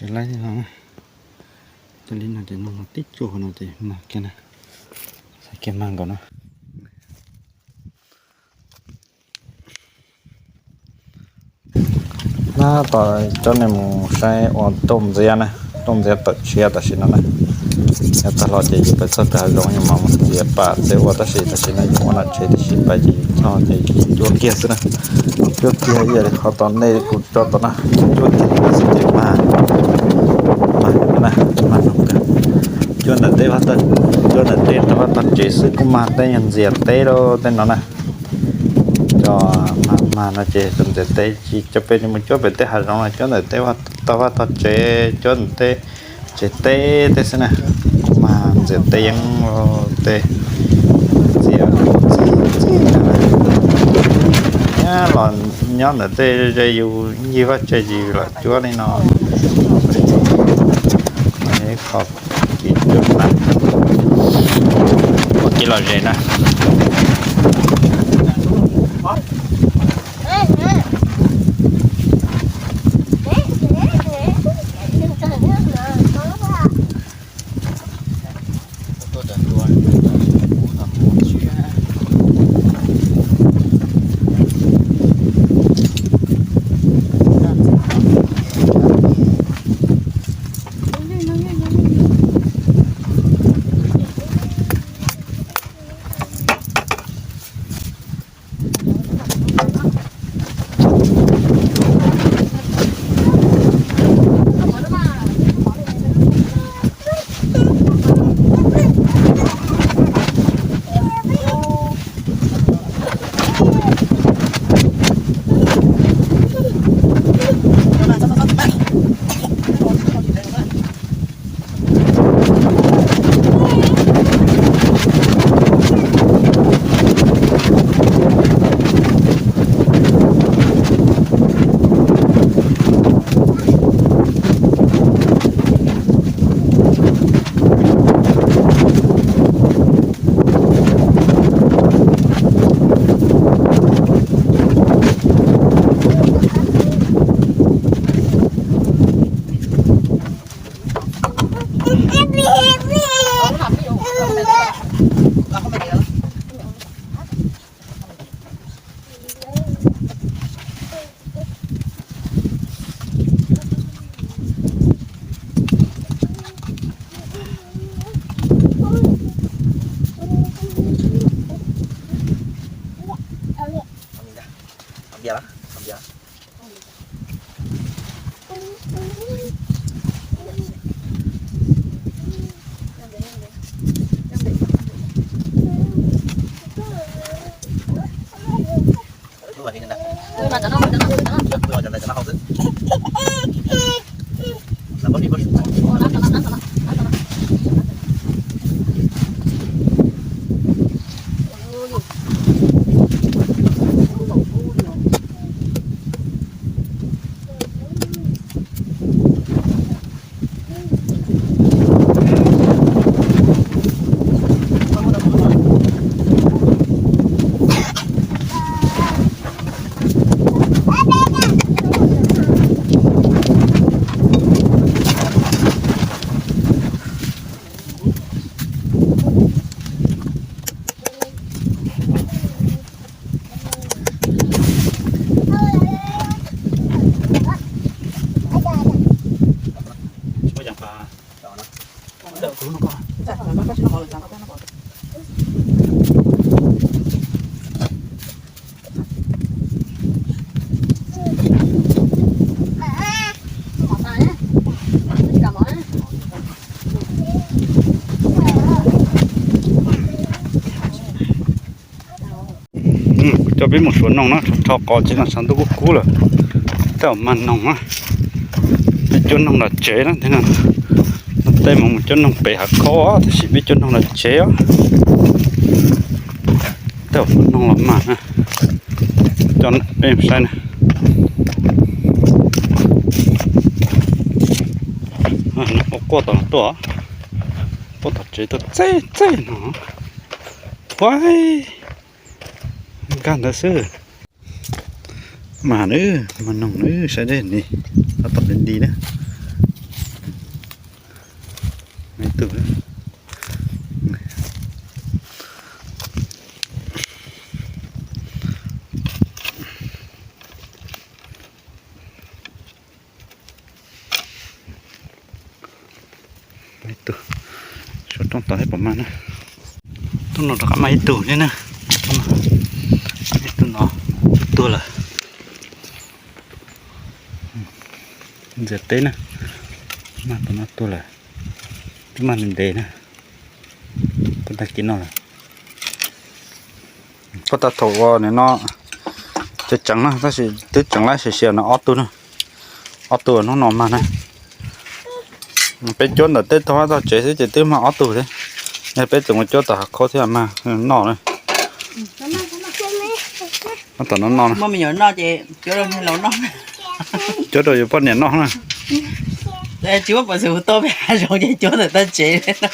Ces laib no, coj li no ces nug tib tsuag no ces mag kiag na, xav kiag mag nkaus no. Nab tom coj nej mus saib ua rooj ntxiab na, rooj ntxiab tawm tshiab tam sim no na. Yog tag los ces yus pais txog pem hav zoov yus mam mus txiav pam txiav ua tab sis tam sim no yus ua nram tsev tiam sis pais ces yus txog ces cuab kiag xwb na. Cuab kiag ib yam li qhov tom nej kuv tso tom no, cuab kiag li no xwb ces mag, mag, mag noog kawg. Cuab ntawm teb, cuab ntawm teb tau vaj tau tsev xwb kuj mag, tej yog ntxias teb rau tej no na. Cov mag mag no ces cov ntxias teb tsis cov peb mus cuab pem tej hav zoov no, cuab ntawm teb tau vaj tau tsev, cuab ntawm tej tsev teb tej xwb na. Kuj mag ntxias teb yeeb tej ntxias txij txij na. Nyab los nyob ntawm tej ze yus ncig vaj tse yus los cuab li no. Qhov kev cuab na, ua kev lom zem na. Coj peb mus suav noog na, rho qos tsis no tshav ntuj kub kub lawm. Tej zaum mag noog na, peb cuab noog los tsev na, tej no tej mus mus cuab noog pem hav khaub tab sis peb cuab noog los tsev os. Tej zaum suav noog los mag na, coj peb saib na. Quaj tom tuaj, quaj tom tsev tuaj txej txej no. Huaib, nkag ntawd xwb. Mag na, mag noog na, saib dej ni, tab tom li nti na. Ib tug, suav rooj tod thiab puas mag na. Rooj no rov qab mag ib tug thiab na. Ib tug no tuag lawm. Ntxias teb na, mag tus no tuag lawm, twb mag ntev ntev na, tuag tag kis no lawm. Koj tas thaum uas nim no tseem tseem na, tab sis twb tseem lab siav siav no ob tug na, ob tug hnub no mag na. Peb cuab ntawm tej tog hab tog tsev xwb ces twb mag ob tug thiab. Yog peb tseem mus cuab tom hav khaub thiab mag noj na. Tom no no, cuab rau yus poj niam noj na. Tsis muab pov xwm hu tau peb hav zoov ces cuab ntawm tog tsev no.